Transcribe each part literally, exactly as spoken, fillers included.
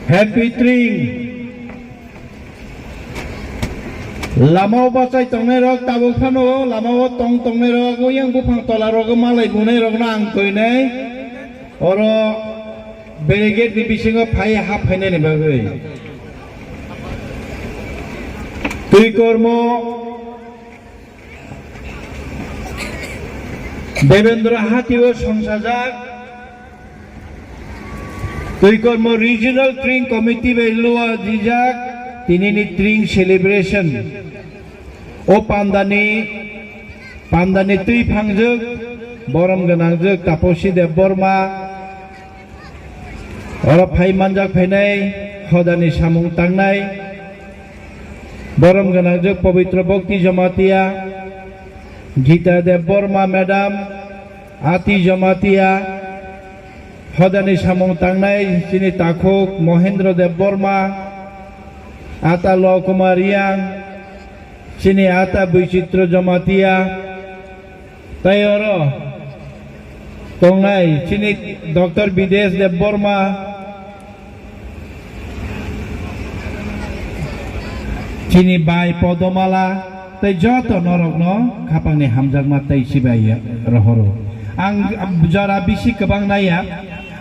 Happy Tring. Lama o bachai tongnai rok tabuk phano lama o tong tongnai rok, oyang buphang tola rogo malai bunai rokno ang toinai. Oro barricade ni bisingo phai hap phainani bagwi. Twi kormo Devendra Hati o songsajak. Twi kormo Regional Tring Committee bai lua dijak tinini Tring Celebration. O pandani, pandani twi phangjak, borom gwnangjak Taposi Debbarma, oro phai manjak phainai hodani samung tangnai, borom gwnangjak Pabitra Bhakti Jamatia, Gita Debbarma Madam, Ati Jamatia, hodani samung tangnai chini takhuk Mohendra Debbarma, ata Lokumar Riang, chini ata Bichitra Jamatia, tei oro tongnai chini Doctor Bidesh Debbarma, chini bai Podomala, tei joto norokno khapangni hamjakma tei sibai rohoro. Ang jora bisi kwbang naiya,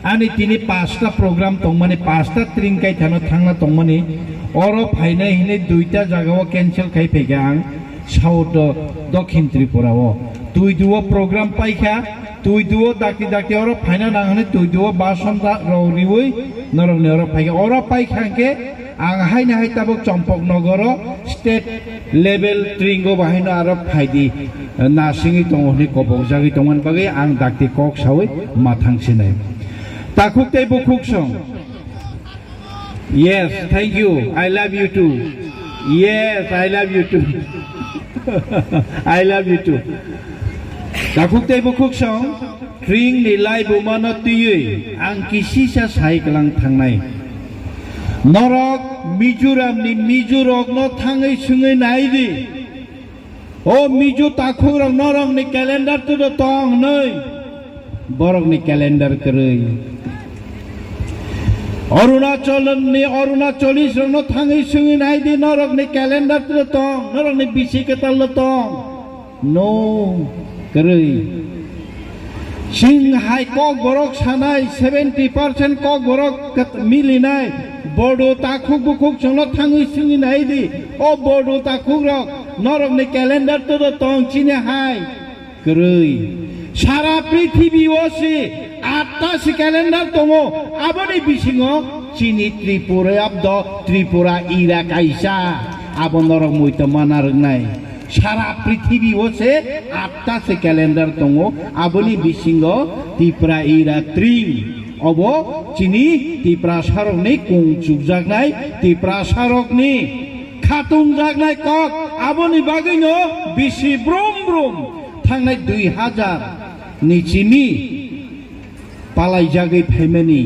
ani tini pasta program tongmani, pasta tring kaithano thangna tongmani, oro phainai hinwi duita jagao cancel khai phaikha ang. South o, Dokhin Tripura o. Twi duo program paikha, twi duo dakti dakti oro phaina nang hwnwi twi duo bason da rok riwi norokni oro phaikha. Oro paikha hwnkhe ang haino hai tabuk Chompok Nogoro state level tringo bahaino aro phaidi, eh, nasingwi tongo hwnwi kobokjagwi tongmani bagwi ang dakti kok sawi mathang sinai. Takhuk tei bukhuk song. Yes, thank you. I love you too. Yes, I love you too. I love you too. Takhuk tei bukhuk song, tring ni lai bumano twiwi ang kisisa sai klang thangnai. Norok Mizoram ni Mizo rokno thangwi swngwi nai di. O Mizo takhukrok norokni calendar tudo tong hwnwi borokni calendar kwrwi. Arunachalni Arunachalis rokno thangwi swngwi nai di, norokni calendar tudo tong, norokni bisi kwtalno tong. No, kwrwi. Chwng hai Kokborok sanai seventy percent Kokborok kat-, milinai. Bodo takhuk bukhuk chwngno thangwi swngwi nai di. O Bodo takhukrok norokni calendar todo tong chini hai? Kwrwi. Sara prithibi o se atta se calendar tongo. Aboni bisingo chini Tripura abdo Tripura ira kaisa. Abo norok muitu mana rwngnai. Sara prithibi o se atta se calendar tongo, aboni bisingo Tipra ira tring. Obo chini Tiprasarokni kung chukjaknai, Tiprasarokni khatungjaknai kok, aboni bagwino bisi brum brum thangnai dui hajar ni chimi palaijagwi phaimani.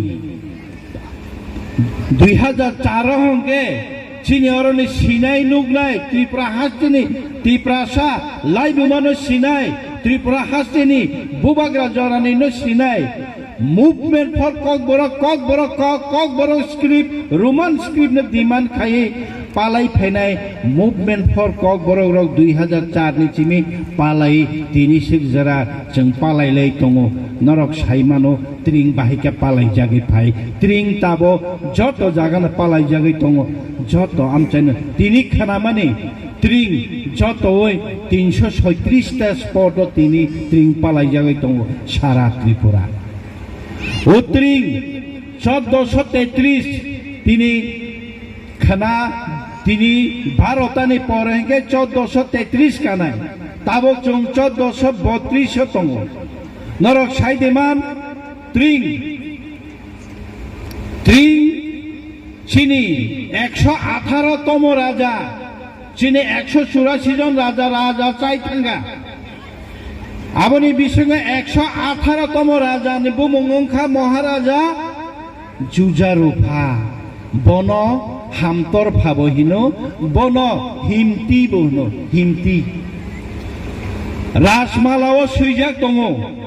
Dui hajar char o hwnkhe chini oroni sinai nuknai Tripura hasteni Tiprasa laibumano sinai, Tripura hasteni bubagra joranino sinai. Movement for Kokborok, Kokborok kok, Kokborok script, Roman script no demand khaiwi palai phainai Movement for Kokborok rok dui hajar char ni chimi palai tini sik jora chwng palai lai tongo. Norok sai mano, tring bahai khe palai jagwi phai. Tring tabo joto jaga no palai jagwi tongo. Joto amchaino tini khanamani tring joto oi tinso soitris ta spot o tini tring palai jagwi tongo sara Tripura. O tring choddoso tetris tini khna tini barotani pore hwnkhe choddoso tetris kanai. Tabok chwng choddoso botris o tongo. Norok sai de man, tring, tring chini ekso atharo tomo raja, chini ekso churasi jon raja, raja chai thanga. Aboni bisingo ekso atharo tomo raja ni bumung wngkha Maharaja Jujarupha. Bono Hamtorpha bo hino, bono Himti bo hino, Himti. Rajmala o swijak tongo.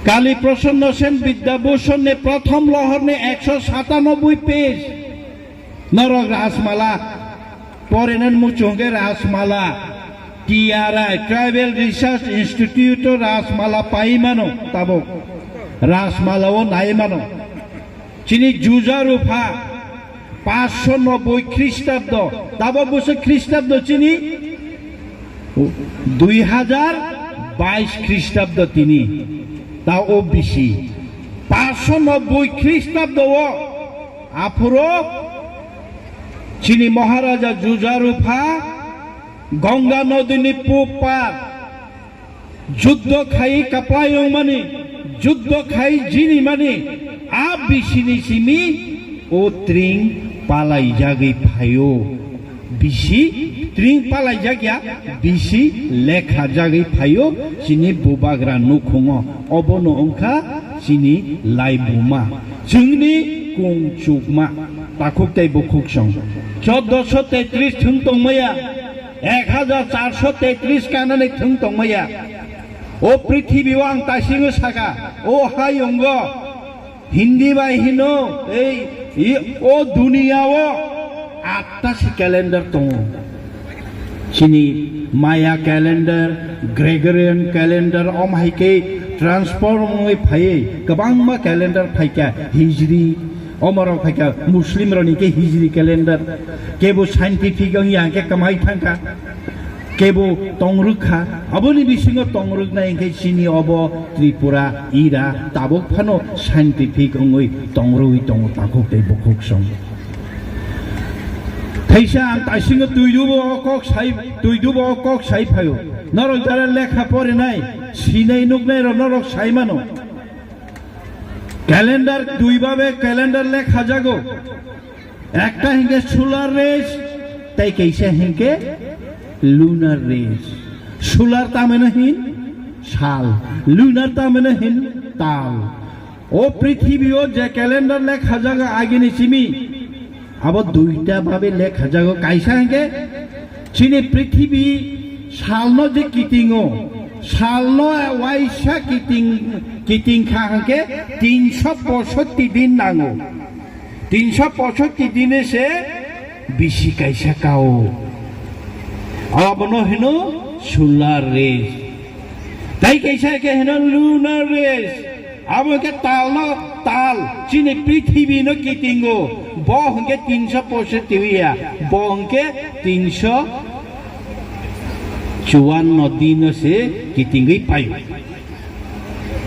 Kali Prashanna Sen Vidyabhushan ni prothom lohor ni ekso satanoboi page. Norok Rajmala porinani muchung hwnkhe Rajmala, T R I, Tribal Research Institute o Rajmala pai mano tabuk. Rajmala o nai mano. Chini Juja Rupha paanch sho nobboi Khristabdo, tabuk bwswk Khristabdo chini dui hajar bais Khristabdo tini, ta o bisi. Paanch sho nobboi Khristabdo o aphuru chini Maharaja Juja Rupha Ganga nodini pub par juddo khai kaplai wngmani, juddo khai jinimani, a bisini simi o tring palaijagwi phaio. Bisi tring palaijak ya, bisi lekha jagwi phaio chini bubagra nukhungo. Obono wngkha chini laibuma, chwngni kung chukma, takhuk tei bukhuk song. Choddo sho tetris thwng tongmaya, ek hajar char sho tetris kanani thwng tongmaya. O prithibi o ang taisingo saka, o hayungo Hindi bai hino, ei, i, o duniya o atta si calendar tongo. Chini Maya calendar, Gregorian calendar, om hai khe transform wngwi phaiwi kwbangma calendar phaikha, Hijri, omorok phaikha, Muslim rokni khe Hijri calendar, kebo scientific wngya hwnkhe kwmai thangkha. Kebo tongrwk kha, aboni bisingo tongrwknai hwnkhe chini obo Tripura ira tabuk phano scientific wngwi tongrwwi tongo takhuk tei bukhuk song. Theisa ang taisingo twidubo o kok sai, twidubo o kok sai phaio. Norok jara lekha porinai, sinai nuknai rok norok sai mano. Calendar dui babe calendar lekha jago. Ekta hingke solar rays, tei kaisa hingke lunar rays. Solar tameno hin sal, lunar tameno hin tal. O prithibi o je calendar lekha jaga agini simi, abo duita babe lekha jago. Kaisa hingke chini prithibi salno je kitingo, salno waisa kiting, kiting kha hingke tinso posotti din nango. Tinso posotti dine se bisi kaisa kao. Abono hino solar rays. Tai kaisa ke hino lunar rays. Abo ke talno tal, chini prithibi no kitingo. Bo hingke tinso posotti ya. Bo hingke tinso chuanno dino se kitingwi paio.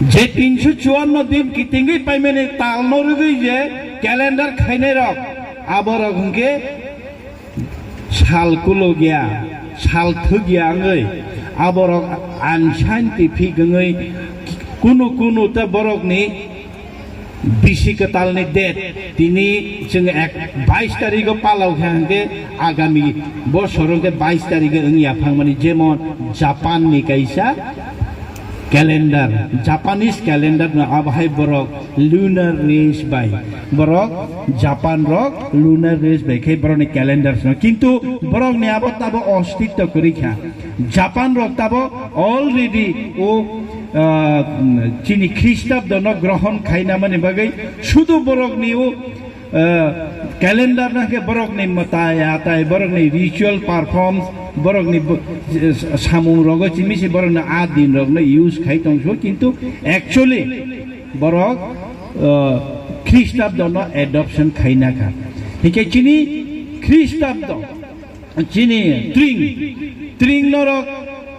Je tinso chuanno din kitingwi paimani talno rwgwi je calendar khainai rok, aborok hwnkhe sal kulugya, sal thwkya wngwi, aborok unscientific wngwi kunu kunu ta borokni bisi kwtalni date, tini chwng ek, bais tarigo palau kha hwnkhe agami bosor hwnkhe bais tarigo wngya phangmani, jemon Japan ni kaisa calendar, Japanese calendar no abo hai borok lunar race bai, borok Japan rok lunar race bai khe borokni calendar sino, kintu borokni abo tabo ostitto kwrwi kha. Japan rok tabo already o, ah, chini Khristabdo no grohon khaina mani bagwi sudu borokni o, ah, calendar no khe borokni mwtai atai, borokni ritual performs, borokni bo-, samung rogo chimisi borokni a din rokno use khai tongso, kintu actually borok, ah, Khristabdo no adoption khaina kha. Hikhe chini Khristabdo chini tring, tring norok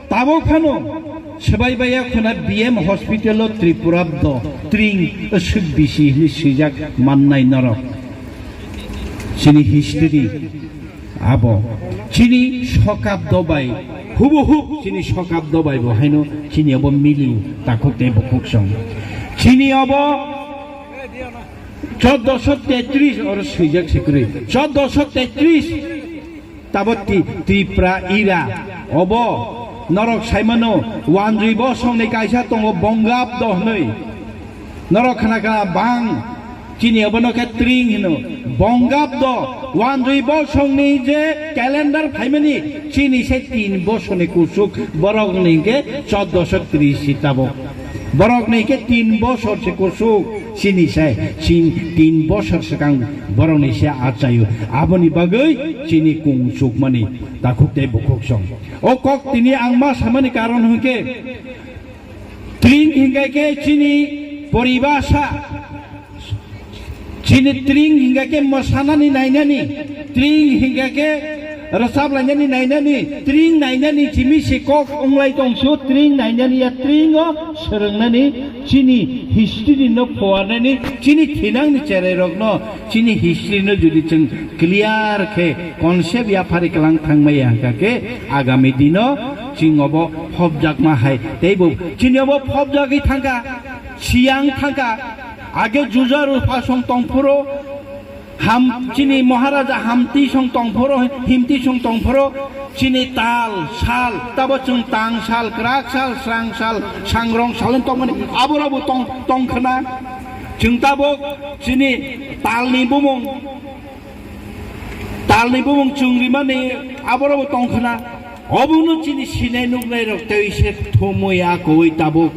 tabuk phano swbai baya khuna B M hospital o Tripura do tring aswk bisi hwnwi swijak mannai norok. Chini history abo chini sokabdo bai, hubuhub chini sokabdo bai bo haino chini abo milio takhuk tei bukhuk song. Chini abo choddoso tetris oro swijak se kwrwi. Choddoso tetris. Tabo Ti-, Tripura ira. Obo norok saimano, wanjui bosongni kaisa tongo Bongabdo hwnwi. Norok khna khna bang, chini obono khe tring hino. Bongabdo, wanjui bosongni je calendar phaimani, chini se tin bosongni kusuk, borokni hwnkhe choddoso tris tabo. Borok ni khe tin bosor se kusuk chini sai, chin tin bosor swkang borok ni se achaio. Aboni bagwi chini kung chukmani takhuk tei bukhuk song. O kok tini ang ma samani karon hwnkhe, tring hingkai khe chini poribasa. Chini tring hingka khe mwsanani nainani, tring hingka khe rwchap lainani nainani, tring nainani chimi se kok wnglai tong sio, tring nainani ya tring o swrwngnani, chini history no phuarnani, chini thinangni cherai rokno, chini history no jodi chwng clear khe concept yaphari kwlang thangmaya hingka khe agami dino chwng obo phobjakma hai teibo chini obo phobjagwi thangkha, siyang thangkha. Age juja rupha song tongphuru, ham, chini Maharaja hamti song tongphuru, himti song tongphuru, chini tal, sal, tabo chwng tang sal, kwrak sal, srang sal, sangrong sal wng tongmani, aborokbo tong, tongkhna. Chwng tabuk chini talni bumung, talni bumung chwng rimani aborokbo tongkhna. Obono chini sinai nuknai rok tei se thumwi a kowoi tabuk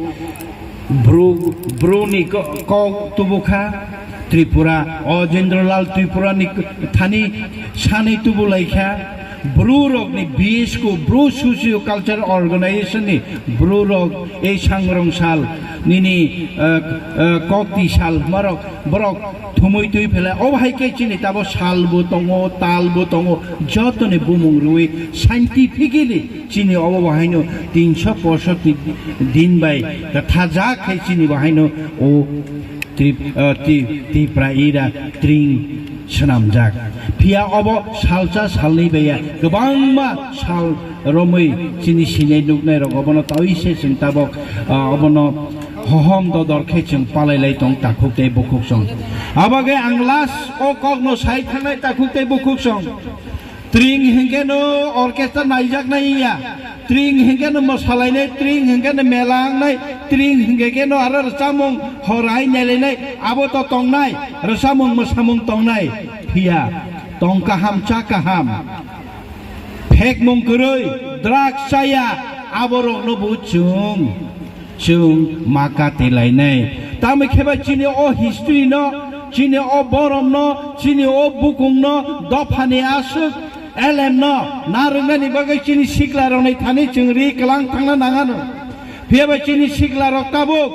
bru, bruni ko-, kok tubukha. Tripura o Jendralal Tripura ni k-, thani sanwi tubulaikha. Bru rokni bisku Bru Socio Cultural Organization ni bru rok ei sangrong sal nini, eh, eh, kokti sal marok borok thumui twi phelai. O hai khe chini tabo sal bo tongo, tal bo tongo, joto ni bumung rwi scientifically chini obo bo haino tinso posotti din bai kwthajak khai chini bo haino o Trip-, eh, Tri-, Tripura ira tring swnamjak. Phiya obo salsa salni baya kwbangma sal romwi chini sinai nuknai rok obono tawise chwng tabok, ah, obono hohom dodor khe chwng palailai tong takhuk tei bukhuk song. Abagwi ang last o kokno sai thangnai takhuk tei bukhuk song. Tring hingke no orchestra naijaknai ya. Tring hingke no mwsalainai, tring hingke no mela wngnai, tring hingke no aro rwchapmung horai nailainai, abo to tongnai, rwchapmung mwsamung tongnai. Phiya tong kaham, cha kaham. Phekmung kwrwi, drugs chaya, aborokno bo chwng, chwng ma kati lainai. Tamo khe bai chini o history no, chini o borom no, chini o bukung no, dophani aswk elem no narwknani bagwi chini sikla rokni thani chwng ri kwlang thangna nangano. Phiya bai chini sikla rok tabuk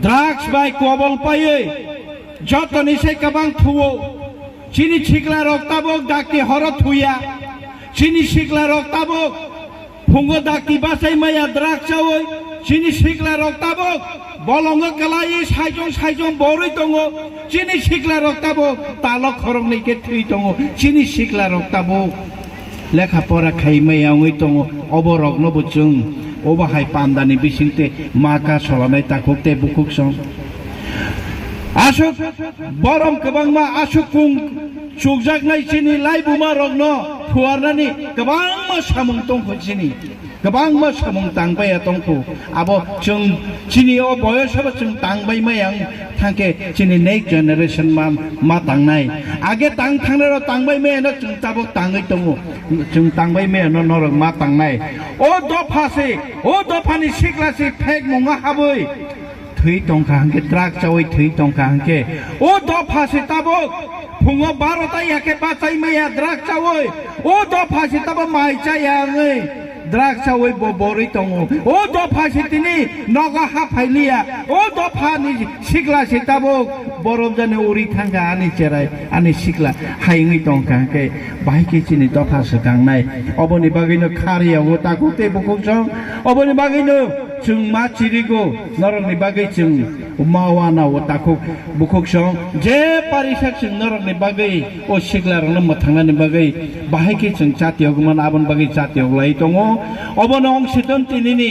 drugs bai kobol paiwi jotoni se kwbang thuo. Chini sikla rok tabuk dakti horo thuya. Chini sikla rok tabuk phungo dakti bachai maya drugs chawi. Chini sikla rok tabuk bolongo kwlaiwi saichung saichung borwi tongo. Chini sikla rok tabuk talok khoroknwi khe thwi tongo. Chini sikla rok tabuk lekha pora khai maya wngwi tongo, obo rokno bo chwng obo hai pandani bisingtwi ma ka solanai takhuk tei bukhuk song. Aswk borom kwbangma, aswk kung chukjaknai chini laibuma rokno phuarnani kwbangma samung tongkho chini, kwbangma samung tangbai ya tongkho. Abo chwng chini o boyos abo chwng tangbai maya wng thangkhe chini next generation ma, ma tangnai. Age tang thangnai rok tangbai maya no chwng tabuk tangwi tongo. Chwng tangbai maya no norok ma tangnai. O dopha se, o dophani sikla se phek munga habwi thwi tongkha hwnkhe, drugs chawi thwi tongkha hwnkhe, o dopha se tabuk phungo baro ta ya khe bachai maya drugs chawi, o dopha se tabuk mai chaya wngwi drugs chawi bo borwi tongo. O dopha se tini nogo ha phailiya. O dophani sikla se tabuk borok jani uri thangkha ani cherai, ani sikla hai wngwi tongkha hwnkhe, bahai khe chini dopha swkangnai. Oboni bagwino khariya o takhuk tei bukhuk song. Oboni bagwino chwng ma chirigo, norokni bagwi chwng ma wana o takhuk bukhuk song. Je parisak chwng norokni bagwi o sikla rokno mwthangnani bagwi bahai khe chwng chatiyok mano, aboni bagwi chatiyok lai tongo. Obono wng siton tinini,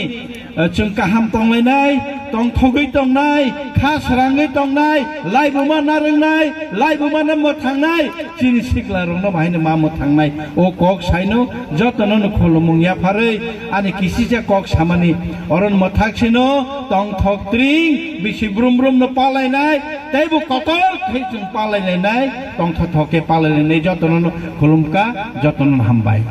eh, chwng kaham tonglainai, tongthogwi tongnai, kha srangwi tongnai, laibuma narwngnai, laibuma no mwthangnai, chini sikla rokno bahaino ma mwthangnai. O kok saino jotono no khulumung yapharwi ani kisisa kok samani, oron mwthak sino tongthok tring bisi brum brum no palainai, teibo kotor khe chwng palailainai, tongthok thok khe palailainai, jotono no khulumkha, jotono no hambai.